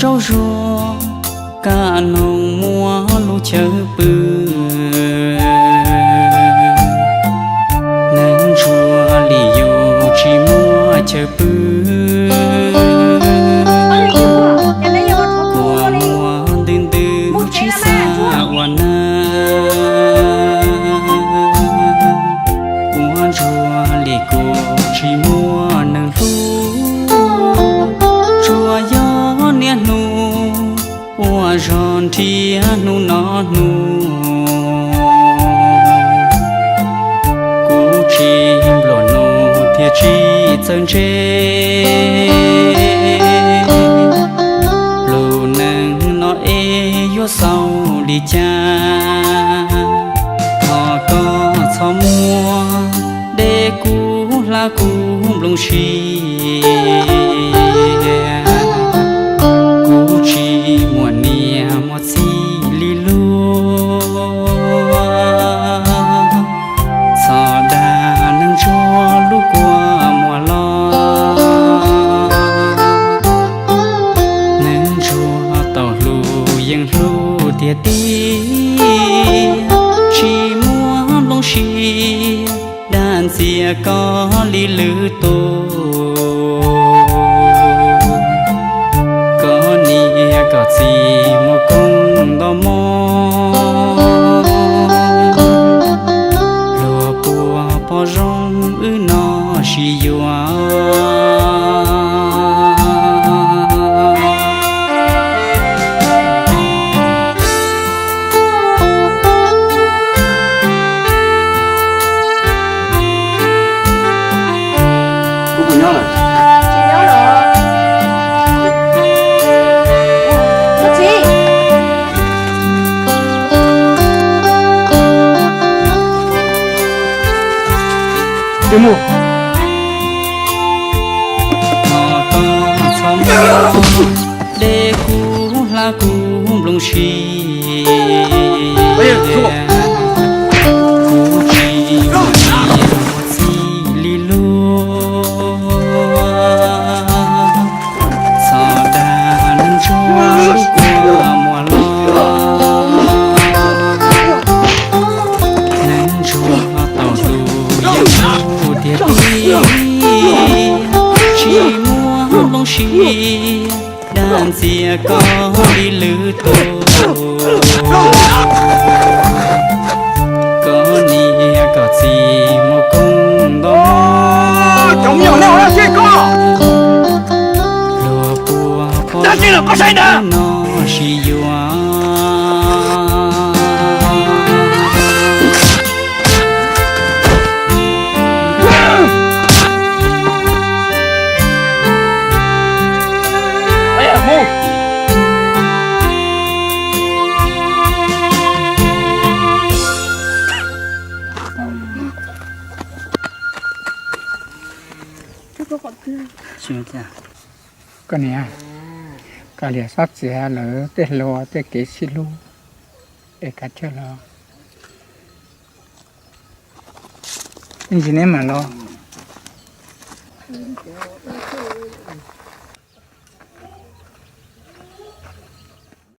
Zaub zuag kaj noog muaj lub chaw pw, neeg ntsuag li yus tsis muaj chaw pw. Kua muag ntws ntws tsis xav ua neeg, kua ntsuag li kuv tsis muaj neeg hlub. Tsuas yog niaj hnub ua zog nrhiav hnub no hnub, kuv tsis npluag nug thiaj tsis txawj ntse. Lub neej no es yuav xaus li cas, thov koj txhob muab dej kub hla kuv nplooj siab. Kuv tsis muaj niam muaj txiv li luag, txhob dag neeg ntsuag lub kua muag los. Neeg ntsuag tau hlub yeej hlub tiag tiag, tsis muaj nplooj siab dag ntxias koj li lwm tus. Koj niam koj txiv muaj koob nto mog, luag puag pog zoo wb no sib yuav. Dej kub hla kuv nplooj siab, kuv tsis muaj niam muaj txiv li luag, txhob dag neeg ntsuag lub kua muag los. Neeg ntsuag tau hlub yeej hlub tiag tiag, tsis muaj nplooj siab dag ntxias koj li lwm tus. Koj niam koj txiv muaj koob nto mog, luag puag pog zoo wb no sib yuav. Koj niam, kav liam xob txiav lawv tej hluas tej kev sib hlub es kav liam los. Ib ntsis neb mam los.